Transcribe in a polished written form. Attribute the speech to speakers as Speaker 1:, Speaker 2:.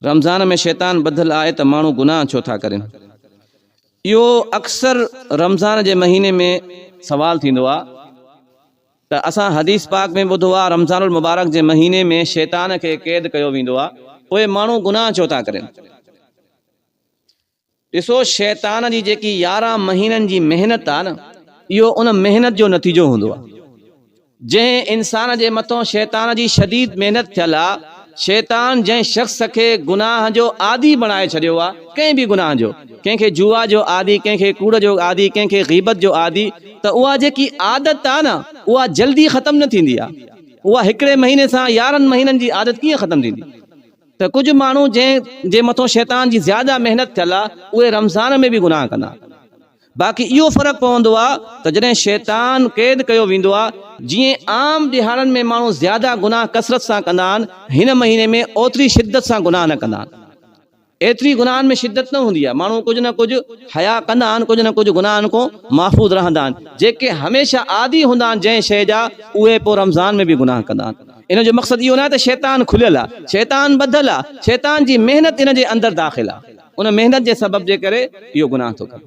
Speaker 1: رمضان ۾ شيطان ٻڌل آهي ته ماڻهو گناهه ڇو ٿا ڪرين؟ اهو اڪثر رمضان جي مهيني ۾ سوال ٿيندو آهي ته اسان حديث پاڪ ۾ ٻڌو آهي رمضان المبارڪ جي مهيني ۾ شيطان کي قيد ڪيو ويندو آهي پوء ماڻهو گناهه ڇو ٿا ڪرين؟ ڏسو شيطان جي جيڪي 11 مهينن جي محنت آ نه اهو ان محنت جو نتيجو هوندو آ. جنهن انسان جي مٿون شيطان جي شديد محنت ٿيل آ، شيطان جنهن شخص کي گناهه جو عادي بڻائي ڇڏيو آ، ڪنهن به گناهه جو، ڪنهن کي جوا جو عادي، ڪنهن کي ڪوڙ جو عادي، ڪنهن کي غيبت جو عادي، ته اها جيڪي عادت آ نه اها جلدي ختم نه ٿيندي آ. اها هڪڙي مهيني سان 11 مهينن جي عادت ڪيئن ختم ٿيندي؟ ته ڪجهه ماڻهو جنهن جي مٿون شيطان جي زياده محنت ٿيل آ اهي رمضان ۾ به گناهه ڪندا. باقي اهو فرق پوندو آ ته جڏهن شيطان قيد ڪيو ويندو آ جيئن عام ڏهاڙن ۾ ماڻهو زياده گناهه ڪثرت سان ڪندا آهن هن مهيني ۾ اوتري شدت سان گناهه نه ڪندا آهن. ايتري گناهن ۾ شدت نه هوندي آ ماڻهو ڪجهه نه ڪجهه حياء ڪندا آهن ڪجهه نه ڪجهه گناهن کان محفوظ رهندا آهن. جيڪي هميشه عادي هوندا آهن جنهن شيء جا اهي پوء رمضان ۾ به گناهه ڪندا آهن. ان جو مقصد اهو ناهي ته شيطان کليل آ، شيطان ٻڌل آ، شيطان جي محنت ان جي اندر داخل آ، ان محنت جي سبب جي ڪري اهو گناهه ٿو ڪري.